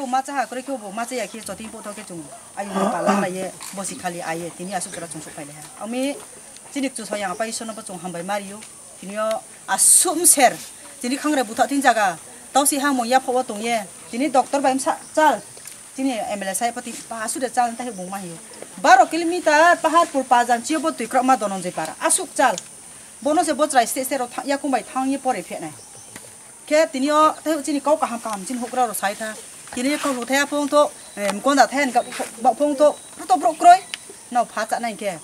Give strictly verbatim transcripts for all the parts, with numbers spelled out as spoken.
Macha ha kre khe bo macha ya khe choting po thok khe chung ayu pala lai ye bosi khali aye tini asuk jora chung sok phai le ha. Ami chini chu soyang apa isono bo chung hambai mario. Tini o asum ser tini khangre butha tin jaga tausi ha mo ya pho tong ye tini doctor bai msa chal tini M L A sai pati pa asu de chal ta he bung ma hi. Baro kilometer pahar pur pa jan chi bo twi krok ma donon je para asuk chal. Bono se bo chrai se se ro ya kum bai thang ye pore phe nai. Khe tini o tei chini kok kaham kaham chini hukra rok sai tha. Tini kok thaya phung to, em, konda thaya ni kok ba phung to, ruto bro kroi. No pha cha nai khe.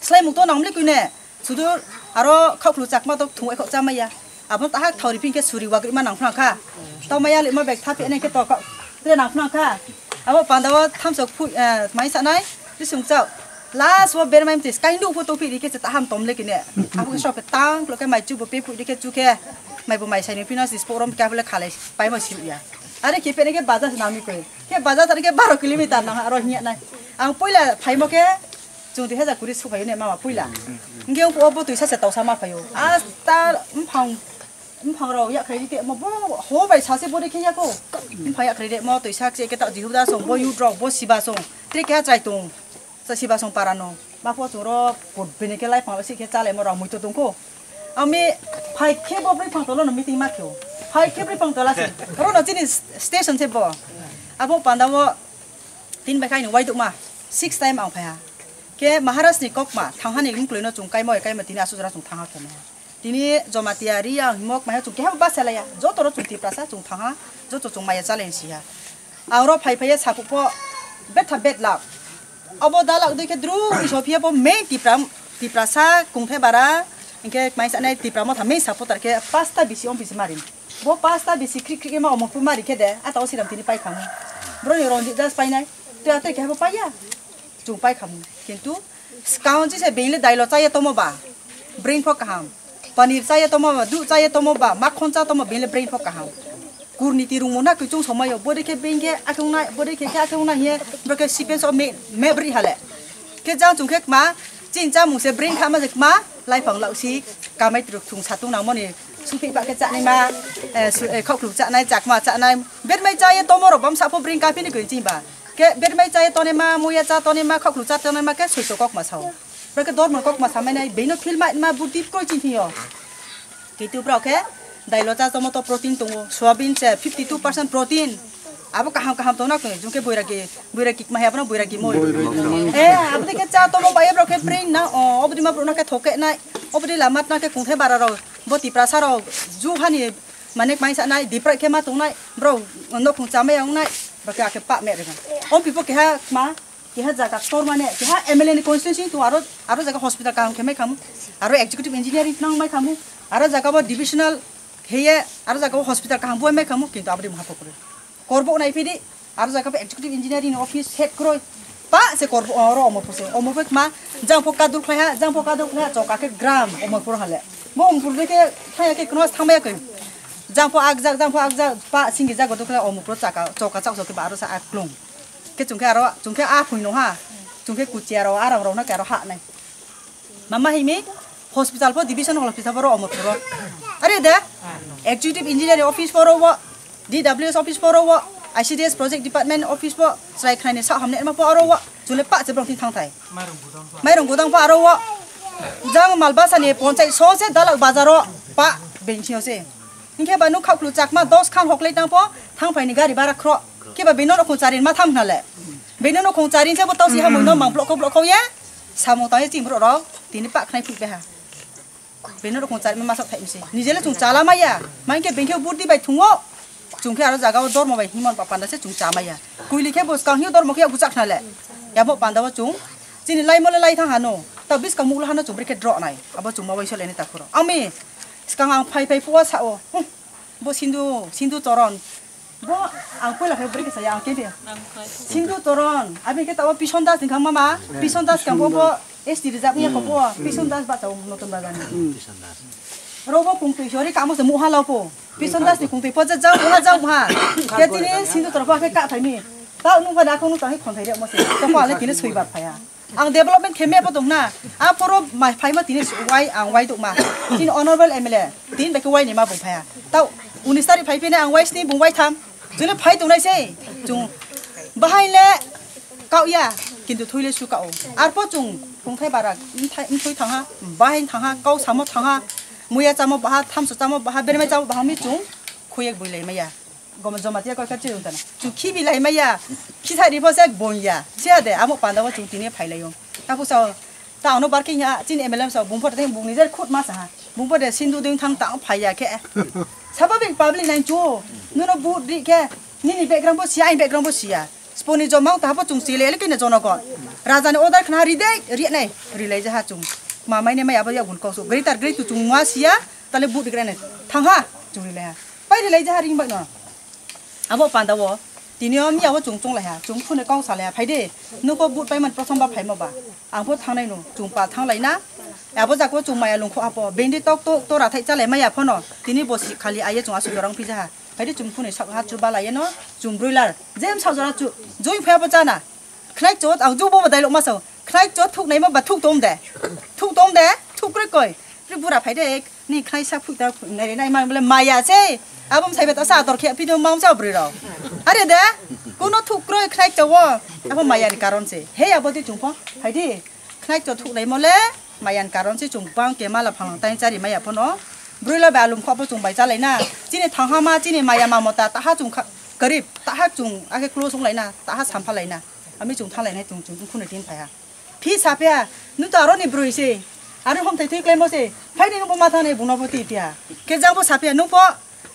Slai muk to nang mli kuine. Sudur aro khok khlu chakma to thung khok cha maya. Abo ta hak thori phin khe suri wagri ma nang phang kha. To maya li ma bek tha phe nai khe to kok tre nang phang kha. Abo panda o thamsok phu, eh, mai sa nai. Bisung chao. Last o bermai mtis kaindu pho tophi rikhe se taham tom le kine. Abo ke sok tang lo ke mai chu bo pe phui rikhe chu khe. Mai bo mai sai ni pina sis porom ka bole khalai pai ma siu ya. Are ke pene ke baza se nami koi. Ke baza tare ke baro kilometer nang aro hiya nai. Ang poila phaimo ke chung di hajar kuri su phayo ne mama poila. Nge o bo tui sa se tausa ma phayo. Asta mphang mphang rok yak khai rite mo bo ho bai sa se bo rikhe ya ko. Mphang yak khai re mo tui sa se ke ta jihuda song bo yut rok bo siba song. Tre ke ha chai tung. Sa siba song para no. Ma pho chung ro put bini ke lai phang si khe chale mo rok mui to tung ko. Ami phai khe bo bri phang tolo no meeting ma khe. Phai khe bri phang tola si. Ro no chini station se bo. Abo panda o tin bai khai ni wai duk ma. Six time ang phai ha. Ke Maharaj ni kok ma thang ha ni mung kloi no chung kai mo kai ma tini asu jora chung thang ha khe ma. Tini Jamatia, Riang, Himok, maya chung keha ba selaya. Joto ro chung Tiprasa chung thangha, joto chung maya chalen siha. Ang ro phai phai sapu po betha bet lak. Abo dalak dui khe dru ni sopia po main Tipra, Tiprasa kungthe bara. Inke mai sa nai Tipra mo tha main sapu tar khe pasta bisi om bisi marin. Bo pasta bisi krik krik ma omo pu mari khe de. Ata o siram tini pai khamu. Bro ni ronji jas pai nai. Tu ate keha bo paiya. Chung pai khamu. Kintu Skang chi se being le dailo chaya tomo ba, brain pho kaham. Paneer chaya tomo ba, dudh chaya tomo ba, makhon cha tomo being le brain pho kaham. Kurniti rungmo na kuchung somayo, bode khe being khe akhung nai, bode khe khe akhung nai hiye, bro khe sipes o me, me bri hale. Khe jang chung khe kma, chin cha mung se brain kha ma je kma, lai phang lau si, kamai truk thung satung nang moni, supi ba khe cha nai ma, eh, su, eh, khok khuk cha nai, chakma cha nai, ber mai chaya tomo ro bam sa pho brain ka phini koi chin ba. Ke bermai chai tone ma, muya cha tone ma, khoklu cha tone ma, ke soito kok ma sao. Bro ke dormo kok ma samai nai, beino feel ma, ma buti koi ching thio. Kitu bro ke, dailo cha tomo to protein tongo, soyabin se fifty two percent protein. Abo kaham kaham tona koi, jung ke boira ke, boira kik ma he, abno boira ki moi. Eh, abo de ke cha tomo ba, bro ke brain na, o, obdi ma bro na ke thoke nai, obdi lamat na ke kungthe bara ro, bo Tiprasa ro, ju hani, mane mai sa nai, dipra ke ma tong nai, bro, no khung cha mai ang nai, bro ke ake pa me re. Om pipo ke ha ma, Keha jaga tor mane, keha M L A ni constituency tu aro, aro jaga hospital kaham khe mai khamu, aro executive engineering nang mai khamu, aro jaga bo divisional heye, aro jaga bo hospital kaham bo mai khamu, kintu abri maha pokore. Korbo nai phidi, aro jaga bo executive engineering office head kroi, pa se korbo oro omo pose, omo pek ma, jang pho kadur khlai ha, jang pho kadur khlai ha, choka khe gram omo pur hale. Bo omo pur khe thaya khe knoh thamaya khe. Jang pho ak jak, jang pho ak jak, pa singi jago dukla omo pur chaka, choka chak chok khe ba aro sa aklung. Khe chwng khe aro, chwng khe a phwino ha, chwng khe kuchi aro, a rang rok no khe aro ha nai. Mama himi hospital pho, division hospital pho ro omo thuro. Are de, executive engineer office pho ro wo, D W S office pho ro wo, I C D S project department office pho, chwrai khnai ni sa hamne ma pho ro wo, chwng le pa che bwrong thing thang thai. Mairung gudang pho aro wo, jang malbasa ni ponchai so se dalak bazar o pa bengsi o se. Hinkhe ba nuk khaklu chakma dos khan hoklai tang pho, thang phai ni gari bara khro. Khe ba bini no khung charin ma tham hna le. Bini no khung charin se bo tausi ha mui no mang blok kho blok kho ye. Samung tang ye ching bro rok. Tini pak khnai phik beha. Bini no khung charin ma sok thai mse. Nije le chung chala ma ya. Mang khe bengkhe burdi bai thungo. Chung khe aro jaga o dormo bai himon pa panda se chung cha ma ya. Kuili khe bo skang hi dormo khe buchak hna le. Ya bo panda o chung. Chini lai mo le lai thang hano. Ta bis ka muk lo hano chung bri khe dro nai. Abo chung ma bai so le ni ta khuro. Ami skang ang phai phai phuwa sa o. Hmm. Bo Sindhu, Sindhu Choron. Bo ang poila khe bwrwi khe saya ang khe de. Sindhu Choron. Abi khe tabo Pison Das ni khang mama. Pison Das kang bo bo S T rijak ya ko bo. Pison Das ba chao Notun Bazar ni. Ro bo kung twi sori kamo se muha lao po. Pison Das ni kung twi po ja jang ha jang ha. Khe tini Sindhu Choron bo khe ka thai ni. Ta nu ba da ko nu ta hi khon thai re mo se. To pa le tini sui ba phaya. Ang development khe me bo tong na. A poro mai phai ma tini wai ang wai duk ma. Tini honorable M L A. Tin bai khe wai ni ma bung phaya. Tau unis tarik phai phine ang wai sni bung wai tham. Chwle phai tongnai se, chung bahai le kau ya, kintu thwi le su kau. Arpho chung tongthai bara, mthai, mthwi thangha, bahai thangha, kau samo thangha, muya chamo baha, thamso chamo baha, bermai chamo baha mi chung khuyek bui lai maya. Gom joma tiya koi kha chirung tana. Chung khibi lai maya, khisa ri pho se bong ya. Siya de, amo panda o chung tini phai lai o. Tapu sa, ta ano barking ya, chini M L A sa, bung pho de bung ni jer khut ma sa ha. Bung pho de sindu ding thang ta phai ya khe. Sababik public nai chu, nuno vote ri khe, nini background bo siya, aini background bo siya. Sponi jomang ta bo chung chile, ele kene jonogon. Raja ni order khna ri dei, ri nai, ri lai ja ha chung. Ma mai ne mai abo ya gun kok su. Greater greater chung ma siya, tale vote ri khe nai. Thang ha, chung ri lai ha. Pai ri lai ja ha ring bai no. Abo panda o, tini o miya o chung chung lai ha, chung phone kok sa lai ha, phai de. Nuko vote pai man prothom ba phai ma ba. Ang pho thangnai no, chung pal thang lai na. Abo jako chung maya lung kho apo. Bendi tok tok to rathai cha lai maya phono. Tini bo si khali aye chung asu dorang phi ja ha. Phaidi chung phunui sak ha chu bala yeno, chung broiler. Jem sak jora chu, jui phaya bo chana. Khnai chot, ang ju bo bo dailok ma sao. Khnai chot thuk nai ma ba thuk tom de. Thuk tom de, thuk kroi koi. Pri bura phai de, ni khnai sak phui ta nai nai ma bole maya se. Abo msai beta sa dor khe phi do ma sa broi rao. Are de, kuno thuk kroi khnai chawo. Abo maya ni karon se. He abo di chung pho, phaidi. Khnai chot thuk nai mo le, mayan karon se chung bang ke mala phalang tai chari maya phono. Brui lo ba alum kho bo chung bai chalai na. Chini thangha ma, chini maya mamota, taha chung kha-, karib, taha chung ake close wng lai na, taha sampha lai na. Ami chung thalai nai chung chung khunu tin phai ha. Phi sapya, nu to aro ni brui se, aro hom thai thai klemo se, phai ni nung bo ma thang nai bung no bo ti pya. Ke jang bo sapya, nung pho,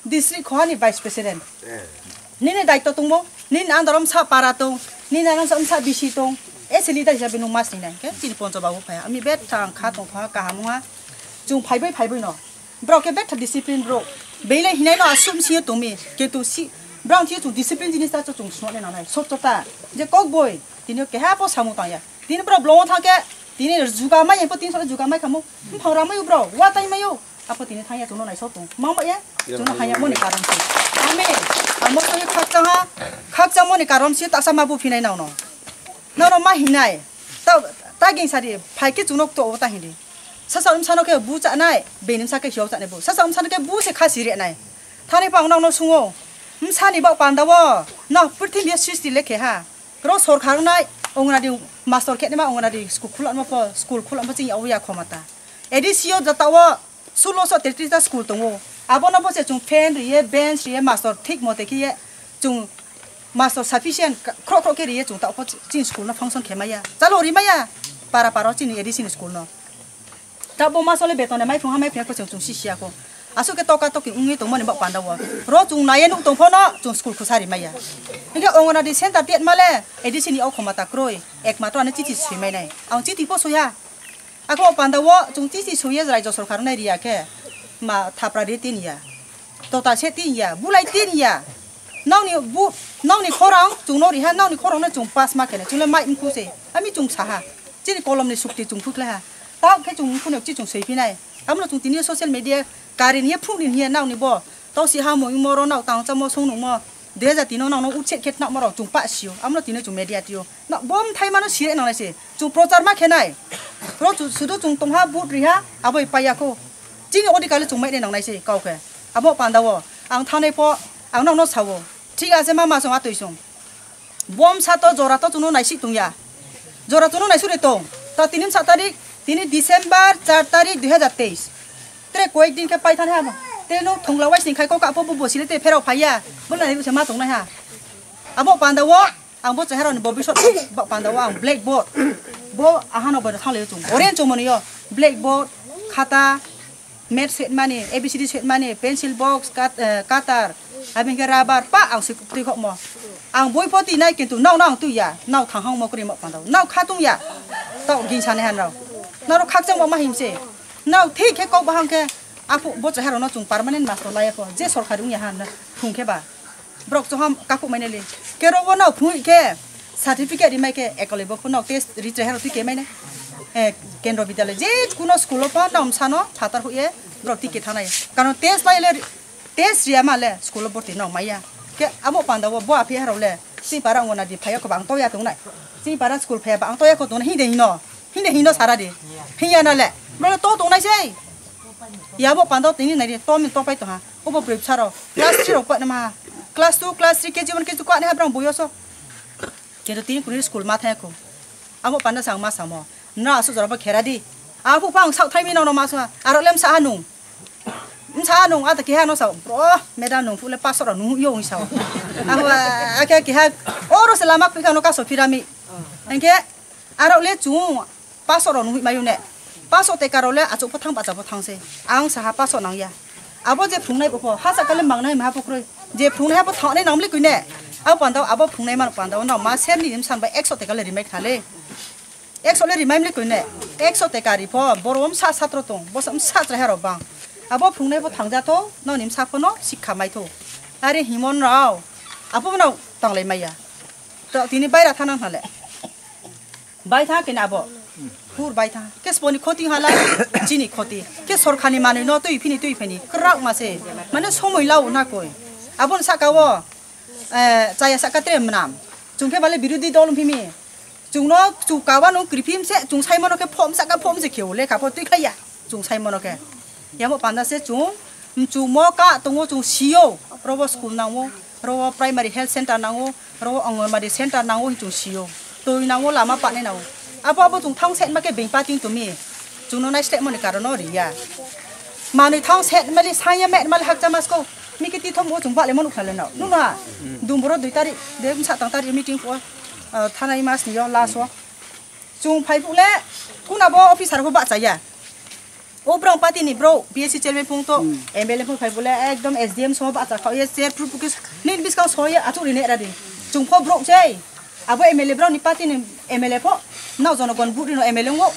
District khoha ni vice president. Nini daityo tongmo, nini andaro msa para tong, nini andaro msa bisi tong. Ese leader hisabe nung mas ninai, ke chini poncho babu phaya. Ami betha ang kha tong kha kaham wngha. Chung phaibai phaibai no. Brao ke betha discipline bro. Beile hinai no asum siyo tongmi. Kintu si, brao thiyo chung discipline jinis ta chung swnam ne nanai. Sotto ta. Je kok boi, tini keha po samu tang ya. Tini brao blongo thang ke, tini juga mai, po tini sore juga mai khamu. Mphang ramai brao, wa tai mai yo. Apo tini thangya chwngno naisok tong. Mang ba ya? Chwngno haya moni karon se. Ame, amo to khakchang ha. Khakchang moni karon se tasa ma bu phinai nang no. Nang no ma hinai. Ta, ta ging sari, phai ke chwngno to ta hindi. Sasa um sano ke bu cha nai, benim sa ke hiok cha nai bu. Sasa um sano ke bu se khasi re nai. Thani pa nang no sungo. Um sani ba panda wo. Na purthimbi sristi lekhe ha. Ro sorkar nai, ongnadi master khe ma ongnadi school khulak ma po, school khulak ma ching ya oya khomata. A D C o jata wo, Sulo so tetris ta school tongo. Abono bo se chung fan riye, bench riye, master thik mote khiye chung master sufficient ka-, khro khro khe riye chung ta pho chini school no function khe maya. Chalo ri maya. Para para chini A D C ni school no. Ta bo ma sole beton mai phung ha mai phung ko chung chung si siya ko. Asuk ke toka toki ungwi tong mani bak panda wo. Ro chung naye nuk tong phono chung school khusari maya. Hingke ongonadi center tiat male A D C ni okhoma ta kroi. Ekmatro ani chichi sui mai nai. Ang chithi po soya. Ako panda wo chung chichi suye rajyo sorkar nai riya khe ma thapra ri tin ya. Tota se tin ya, bulai tin ya. Nokni bu, nokni khorang chung no riha, nokni khorang no chung pass ma kene, chung le mai mkhu se. Ami chung saha. Chini kolom ni sukti chung phukle ha. Tao khe chung mkhu ne chi chung sui phinai. Amno chung tini social media kari ni phuk ni hiya nokni bo. Tao si ha mo imo ro nok tang chamo sung nung mo. Dui hajar tino nokno utse khe tnakma rok chung pa sio, amno tini chung media tio. Na bom thai mano sire nang se. Chung prochar ma khenai. Pro chu-, sudu chung tongha but riha, aboi paya ko. Chini odikale chung mai nang nai se kau khe. Abo panda wo. Ang thanai po, ang nokno sawo. Thik ase ma ma song atoi song. Bom sa to jora to chuno naisik tongya. Jora chuno naisuk re tong. Ta tini sa tarik, tini December char tarik dui hajar teis. Tre koyek din khe paithan ha. Te no thongla wai sing khai ko ka po bo bosile te pherok phaiya. Bo nai se ma tongnai ha. Abo panda wo ang bo chehara ni bobisot ba panda wo ang blackboard. Bo ahano bo thang le chung. Orange chumoni yo. Blackboard, khata, Math sitmani, A B C D sitmani, pencil box, cut-, eh, cutter, abini khe rubber, pa ang swi twi khokmo. Ang boi pho twi nai, kintu nokno ang twi ya, nok thang hangmo kwrwi mo panda, nok kha tung ya, tok gingsa nai han rok. Norok khakchang bo ma him se, nok thik khe kok baham khe, aphu bo chehara no chung permanent master lai ya pho, je sorkari wng ya han thung khe ba. Borok choham kakhuk mai nai le. Kero bo no phunui khe certificate rimai khe ekole bo phunuk test ri chehero twi kemai nai. Eh, Kendro Vidyalaya je kuno school o pa nom sano phatar huye borok twi ke thanai. Karon test bai le, test riya ma le school o borti no maya. Ke amo panda bo, bo aphi haro le. Sing para ngona di phaya ko bang toya tongnai. Sing para school phaya bang toya ko tongnai hinde hino. Hinde hino sara di. Hiya na le. Bro to tongnai sei. Yabo panda tini nai di to min to pai to ha. Obo brip saro. Class three rok pa nama. Class two, class three, K G one, K G two kwani habrang boyo so. Kero tini kuri school ma thaya ko. Amo panda sang ma samo. Na asu jora ba khera di. Apu pang sak thai mi no ma sa. Aro lem sa anu. Msa nung ata keha no sao, bro, madam nung phule pasok rok nung yo sa. Aho ake keha oro se lama pika no kaso phirami. Engke aro le chung pasok rok nung mayu ne. Pasok te karo le achuk pothang bacha pothang se. Ang saha pasok nang ya. Abo je phungnai bo pho, ha sakale mangnai ma pho kroi. Je phungnai ha pho thangnai nang le kuine. Abo pandao, abo phungnai man pandao no ma ser ni nim san ba ekso te kale rimai khale. Ekso le rimai mli koine, ekso te kari pho, boro msa satro tong, bosa msa chrai haro bang. Abo phungnai bo thangja tho, noni msa phono sikha mai tho. Are himon rao, abo no tanglai maya. To tini baira thana hale. Bai tha kene abo. Pur bai tha. Ke sponi khoti hala, chini khoti. Ke sorkhani manui no tui phini tui phini. Krak ma se. Mane somoi lau na koi. Abon saka wo, eh, chaya saka tre mnam. Chungke bale birodi dol phimi. Chungno chu kawa nung kripim se, chung sai mano khe phom saka phom se kheo lekha pho twi khaiya. Chung sai mano khe. Yamo panda se chung, chung mo ka tongo chung sio, robo school nango, robo primary health center nango, robo anganwadi center nango hin chung sio. Twi nango lama pane nango. Abo abo chung thang set ma khe beng pating tumi. Chungno nai slek mani karono riya. Manwi thang set mali sanya met mali hakcha masko. Miki ti thom o chung bale manu khale no. Nuna. Dumboro dui tarik, de sa tang tarik meeting ko. Ah, thanai mas ni yo last o. Chung phai phuk le, kuna bo officer bo bahcha ya. O brong party ni bro, P S C chairman phung to, M L A phung phai bole, ekdom S D M so bahcha khao ye, chair pru pukis, nin biskang so ye, achuk ri ne ra di. Chung pho bro chei. Abo M L A bro ni party ni M L A pho, nao jonogon buri no M L A ngo.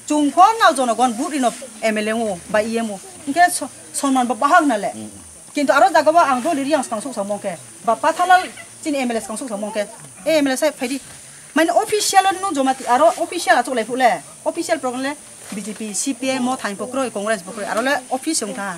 Chung pho nao jonogon buri no M L A ngo, ba E M o. Inke so-, sonman bo bahag na le. Kintu aro jaga bo ang doli riyang skang suk samong khe. Ba pathalal chini M L A skang suk samong khe. E M L A sai phaidi. Mane official no joma ti aro official achuk lai phuk le. Official program le B J P, C P I mo thain pokro, Congress pokro. Aro le office ong tha.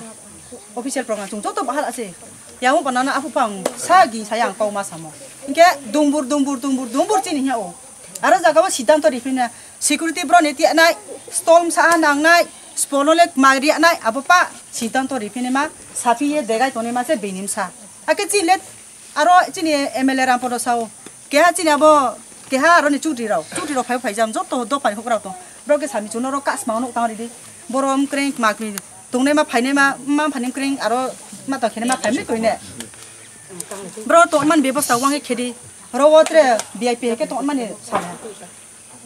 Official program chung joto bahal ase. Yang banana apu pang sa gi sayang kau ma samo. Inke dumbur, dumbur, dumbur, dumbur chini hiya o. Aro jaga bo siddhanto riphina. Security bro ni tiya nai, stol msa nangnai, spono le magriya nai, abo pa siddhanto riphini ma, sapi ye degai toni ma se benim sa. Ake chini le, aro chini M L A Rampodo sao, keha chini abo, keha aro ni chudri rao, chudri rao phai phai jam, joto do phai huk rao tong. Bro ke sami chuno ro kas ma nuk tang ridi, boro mkreng kma kmi, tongnai ma phainai ma, ma phanim kreng, aro ma tong khenai ma phaimli koine. Bro tongman bebosta wang khedi, ro wo tre V I P ke tongman ni sama.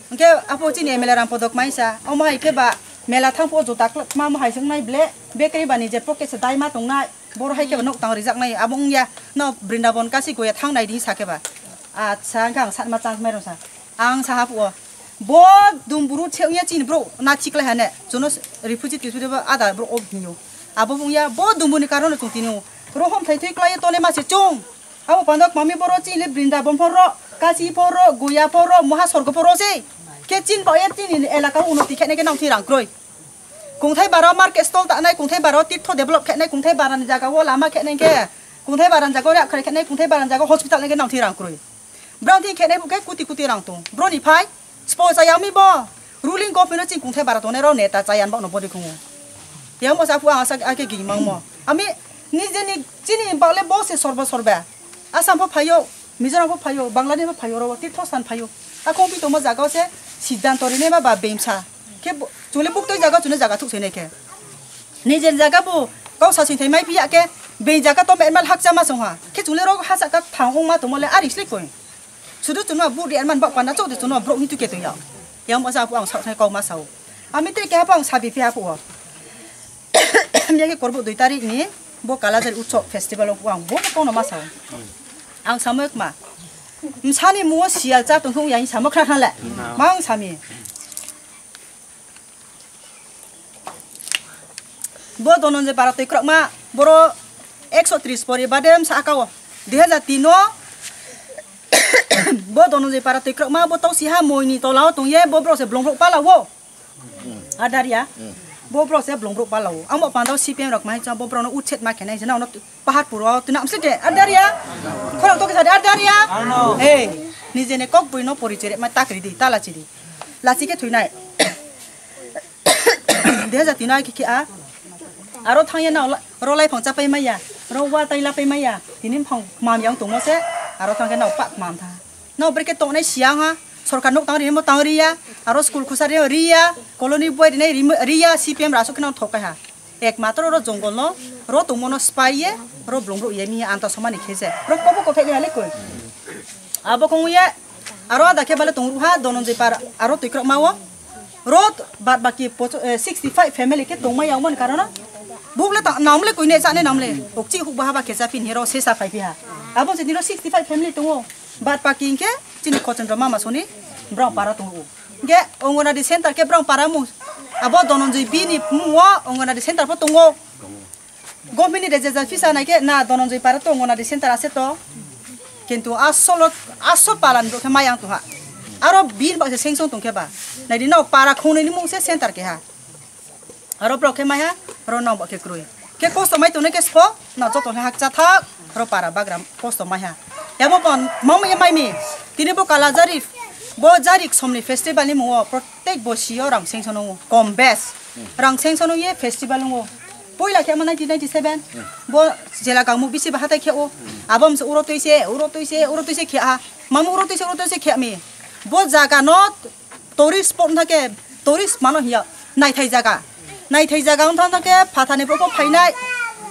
Hwnkhe apo chini M L A Rampodo kmaisa, omo hai khe ba mela thangphuo juta ma mo hai se wngnai ble, bekri ba ni je pocket se dai ma tongnai, boro hai khe ba nok tang rijak nai, abo wngya, no Brindaban kasi goya thang nai di sa khe ba. Acha, hwnkhe ang satma chang mai rw sa, ang saha phuo, bo dumburu the wngya chini bro, na thiklai hane, jono refugee tisuri bo ada bro ob hinyo, abo wngya, bo dumbuni karon chung tini rohom thai thwi klai tone ma se chung. Abo pandok mami boro chini le Brindaban phoro, Kasi phoro, Goya phoro, Moha Sorgo phoro se. Khe chin bo ye chini elaka unnoti khe nai khe nang thwi rang kroi. Kungthai bara market stall ta nai, kungthai bara tirtho develop khe nai, kungthai bara ni jaga o lama khe nai khe, kungthai bara ni jaga o rap khe nai, kungthai bara ni jaga o hospital nai khe nang thwi rang kroi. Brang thwi khe nai bo khe kuti kuti rang tong. Bro ni phai, Spo chaya mi bo. Ruling government o chini kungthai bara tongnai rok neta chaya ni bagno body khungo. Yang bo sa phu ang asa ake gini mangmo. Ami nijeni chini bagle bo se sorba sorba. Assam pho phaio, Mizoram pho phaio, Bangladesh pho phaio, oro tirtho stan phaio. Akong pi tongma jaga o se siddhanto rinai ma ba bemsa. Khe bo, chule buktui jaga chule jaga thuk senai khe. Nijer jaga bo kau sa singthai mai piya khe, beng jaga to memal hakcha ma songha. Khe chule rok hasa ka thang ong ma tongmo le ari slik koi. Sudu chunma buri an man bak panda chok de chunma brok ni tuke to ya. Yang masa apu ang sa thai kau ma sao. Ami te ke apa ang sabi phi apu o. Miyagi korbo dui tarik ni bo Kalajari Utsav festival o ang bo kono ma sao. Ang samok ma. Msani muo sial cha tong thung yang samok khra khna le. Ma ang sami. Bo Dhananjay Bara twi kwrwkma, boro ekso tris pori bade msa aka o. Dui hajar tin o bo Dhananjay Bara twi kwrwkma, bo tausi ha moi ni tola o tong ye, bo bro se blong bro pala o. Adaria. Bo bro se blong bro pala o. Amo panda o C P M rok mai cha bo bro no utset ma khenai jena ono Paharpur o twi nam se de, ar daria? Khorang to kisa de, ar daria? Hey, nije ne kok bui no porichoi re ma tak ri di, ta lachi di. Lachi khe thwi nai. Dui hajar tin o ai khe khe a. Aro thang ya na ro lai phang cha pai mai ya. Ro wa tai lapai maya, tini phang mam yang tongmo se, aro tang khe nao pak mam tha. Nao brekhe tongnai siyang ha, sorkar nok tang rinai mo tang riya, aro school khusa rinai riya, colony boy rinai rim-, riya, C P M rasuk khe nao thok kai ha. Ek matro ro jongol no, ro tongmo no spy ye, ro blong ro ye mi anta somani khe se. Ro kobo kothai le hale koi. Abo kong ye, aro ada khe bale tong ru ha, Dononjoi par, aro twi krok ma o. Rot bad baki pocho-, eh, sixty five family khe tongma yangmani karono. Buk le ta-, nam le koine chane nam le. Okchi huk baha ba khe cha phin hero sesa phai phi ha. Abo se niro sixty five family tongo. Bad baki hinkhe chini Kochondro mama soni brong para tongo. Hinkhe Anganwadi center khe brong para mung. Abo Dononjoi bini mungo Anganwadi center pho tongo. Government ni reja pisa nai khe na Dononjoi para to Anganwadi center ase to. Kintu asol, asol palan bro khe mayang tuha. Aro bin bakse sengsong tong khe ba. Nai di no para khongnwi ni mung se center khe ha. Aro bro khe maiha, aro no bo khe kroi. Khe kosto mai tongnai khe spo, no joto khe hakcha thak, aro para bagram kosto maiha. Yabo pon, mong ye mai mi. Tini bo kala jari, bo jari somni festival ni mungo. Tei bo sio rang sengsono wngo, kom bes. Rang sengsono ye festival wngo. Poila khe ma nineteen ninety-seven. Bo jela kangmuk bisi ba hatai khe o. Abo mse uro twi se, uro twi se, uro twi se khe ha. Mamu uro twi se, uro twi se khe mi. Bo jaga no tourist spot wngkha khe, tourist mano hiya. Naithai jaga. Naithai jaga wngkha khe phathani bo phainai.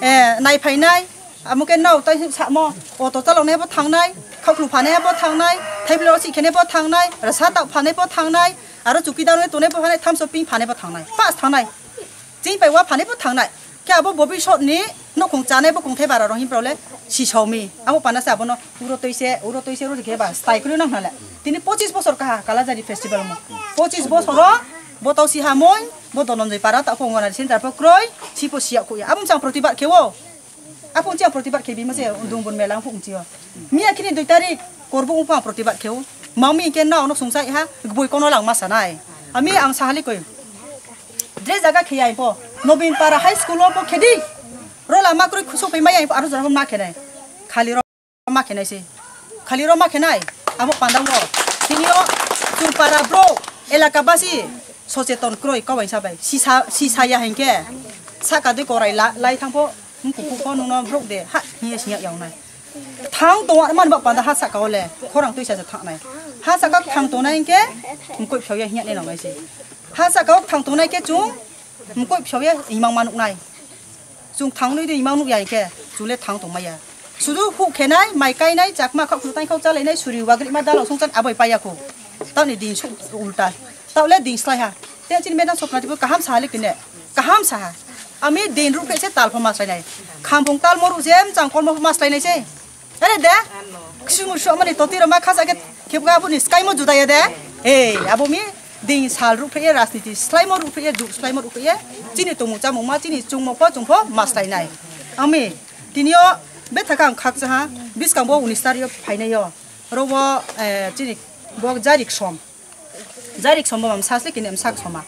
Eh, nai phainai. Amo khe nao tai samo auto chaloknai bo thangnai, khaklu phanai bo thangnai, thaiblo si khenai bo thangnai, rasa tak phanai bo thangnai, aro chukidar tonai bo phanai, thamso ping phanai bo thangnai, pas thangnai, ching pai wa phanai bo thangnai. Khe abo bobisot ni nokhung chanai bo kungthai bara rohim prole si saumi. Amo pana sa abono uro toise, uro toise uro khe ba stai kri nang nale. Tini pochis bosor kaha Kalajari festival mo. Pochis bosoro bo tau si hamoi, bo Dononjoi para ta ko ngona center po kroi, si po siya ko ya. Abo chang protibad khe o. Aphung chiya protibad khe bima se undung bun mela aphung chiyo. Miya kini dui tarik korbo upa protibad kheo. Mami ke na ono sungsai ha boi kono lang masa nai. Ami ang sahali koi. Dre jaga kheyai po. Nobin para high school po khedi. Rola makroi khusuk pai mayai po aro jora ma khenai. Khali ro ma khenai se. Khali ro ma khenai. Abo panda wo. Tini o chung para bro. Elaka basi. Socheton kroi kawaisa bai. Sisa, sisa ya hinkhe. Saka dui korai la, lai thang po. Hum, kuku ko nungno brok de, ha, hiya siya yawnai. Thang tong man ba panda ha saka ole, khorang twi sa thang nai. Ha saka thang tongnai hinkhe, hum, koi phyo ya hiya ne nang nai se. Ha saka thang tongnai khe chung, hum, koi phyo ya imang manuk nai. Chung thang nui de imang nuk ya hinkhe, chule thang tong maya. Sudu hu khenai, mai kainai, chakma khak khutai khau chalai nai, suri wagri ma dalo sung chan aboi paya khu. Tao ni din su ulta. Tao le din slai ha. Te chini medam sokna tibo kaham sa halik ne. Kaham sa ha. Ami din ruh phe se tal pho ma slai nai. Khampung tal mo ruh jem chang kol mo pho ma slai nai se. Are de. Kisu mu so mani toti ro ma khasa ke khep ga bu ni sky mo juda ya de. Ei, abo mi din sal ruh phe rajniti slai mo ruh phe ju slai mo ruh phe. Chini tumu chamu ma chini chung mo pho chung pho ma slai nai. Ami tinio betha kang khak cha ha. Biskang bo unis tario phainai yo. Ro bo, eh, chini bo jarik som. Jairik sombo mam sasle kini msak soma.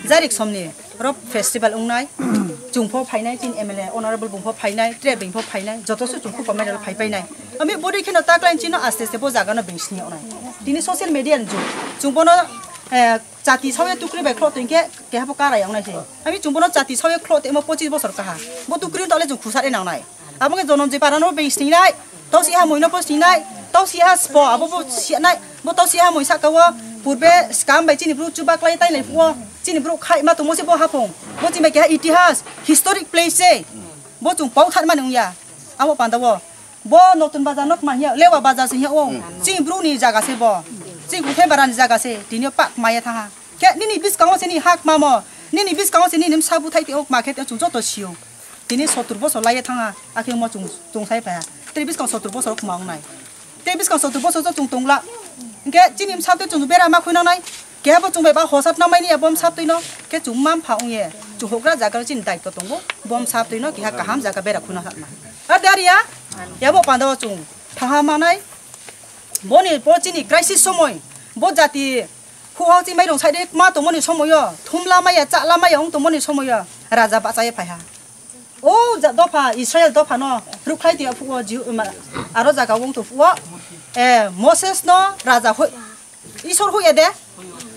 Jairik somni ro festival wngnai. Chungpho phainai, chini M L A honorable bungpho phainai, tre bingpho phainai, joto se chungpho pamai rok phai painai. Ami bodi kheno taklain chino aste aste bo jaga no bing sini onai. Tini social media ni jug. Chung bono, eh, chati sawi tukri bai khlo tongke keha bo karai ongnai se. Ami chung bono chati sawi khlo temo pochis bosor kaha. Bo tukri tole chung khusar e nangnai. Abo khe Jononjoi para no beng sinai, tau si ha moi no po sinai, tau si ha spo abo bo sinai, bo tau si ha moi saka o purbe scam bai chini bru chuba klai tai lai phuo, chini bru khai ma tongmo se bo hapung, bo chini bai keha itihas, historic place se, bo chung pau than mani wngya, abo panda o, bo Notun Bazar no ma hiya, Lewa Bazar se hiya o, chini bru ni jaga se bo, chini Kuthai Bara ni jaga se, tini o pak maya thaha, khe nini biskango se ni hak mamo, nini biskango se nini msa buthai te o ma khe te chung joto sio. Tini sotur bosor laiye thangha, akhe omo chung, chung sai phaiha. Tei biskang sotur bosor kwma wngnai. Tei biskang sotur bosor chung tongla. Hwnkhe chini bwsatwi chung bera ma khuinangnai. Keha bo chung bai ba hosat na maini ya bo bwsatwi no. Khe chung ma mpha wngye. Chung hokra jaga chini daitw tongo. Bo bwsatwi no keha kaham jaga bera khuina sakna. Ar de ar ya? Ya bo panda o chung thangha manai. Boni bo chini crisis somoi. Bo jati Huhao chini mairung side ma tongmani somoyo, thumla maya, chahla maya wng tongmani somoyo, raja bachaye phaiha. O ja-, dopha, Israel dopha no rukhlai tongya phuo, Jihu-, ma-, aro jaga wng tong phuo, eh, Moses no raja hui, Isor hui ede,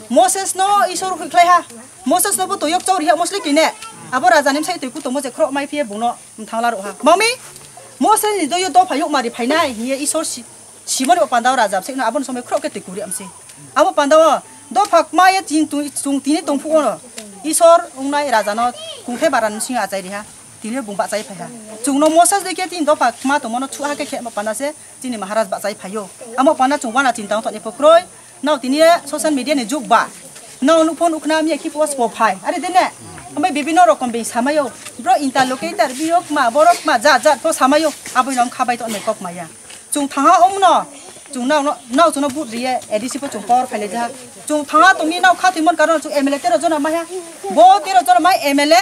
Moses no Isor hui khlaiha, Moses no bo toyok chau riha mosli kine, abo raja ni bwsai twi kutomo je khorok mai phiye buno thangla rokha. Mami, Mosai ni doyo dopha yokmari phainai hiye Isor si-, simoni bo pandao raja bwsai no aboni somoi khorok khe twi kuri amsi. Abo pandao dopha kma ye tin tu-, chung tini tongphuko no Isor ongnai raja no kungthai bara ni singa achai riha. Tini bung bachai phaiha. Chung no Mosai doi khe tin dopha kma tongmano chuha khe khe panda se chini Maharaj bachai phaio. Amo panda chung wana chinta tongni pho kroi. Nao tini social media ni jug ba. Nao nuk phone ukna mi ki post po phai. Are dene. Amai bibino rokom be samayo. Bro interlocutor biyok ma borok ma jat jat po samayo. Aboi nom khabai to ne kok maya. Chung thanga omno. Chung nao no, nao chung no but riye A D C po chung power phai le ja. Chung thanga tongni nao kha thimon karon chung M L A tero jona maya. Bo tero jona mai M L A.